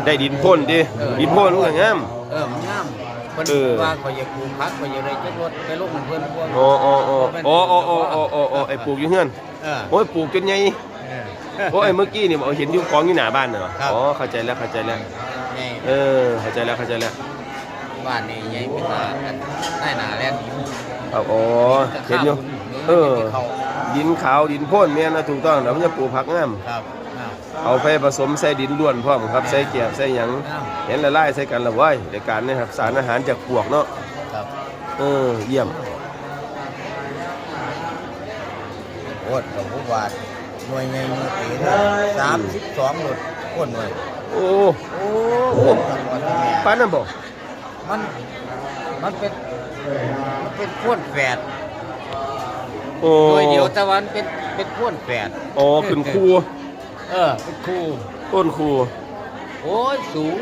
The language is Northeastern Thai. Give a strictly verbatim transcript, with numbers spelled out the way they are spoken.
ได้ดินพ่นติ เออ ดินพ่นมันก็งาม เออมันงามเพิ่น เออ ว่าเขาอยากปลูกผักเขาอยากได้จักรถไปลงเพิ่นพวก อ๋ออ๋ออ๋ออ๋ออ๋ออ๋อไอ้ปลูกอยู่เฮือน เออ โอ้ยปลูกจนใหญ่ เออ โอ้ยเมื่อกี้นี่เอาเห็นอยู่กองอยู่หน้าบ้านน่ะ ครับ อ๋อเข้าใจแล้วเข้าใจแล้ว ไง เออเข้าใจแล้วเข้าใจแล้ว บ้านนี่ไงเป็นว่ากันได้หนาแล่นอยู่ ครับอ๋อเห็นอยู่เออ ดินขาวดินพ่นแม่นนะถูกต้องแล้วมันจะปลูกผักงาม ครับอ่า เอาไปผสมใส่ดินล้วนพร้อมครับใส่แกบใส่หยัง ครับ เห็นละลายใส่กันละเว้ยในการนี่ครับสารอาหารจากปลวกเนาะ ครับ เออเยี่ยม โคตรกับผู้บาทหน่วยใหญ่หน่วยตีสามสิบสองหลุดโคตรหน่วย โอ้ โอ้ โอ้ ปานนั้นบ่ มันมันเป็นมันเป็นโคตรแฝด โอ้ โดยเดียวแต่ว่ามันเป็นเป็นโคตรแฝด โอ้ขึ้นคู เออเป็นคู่ ต้นคู โอ้ยสูง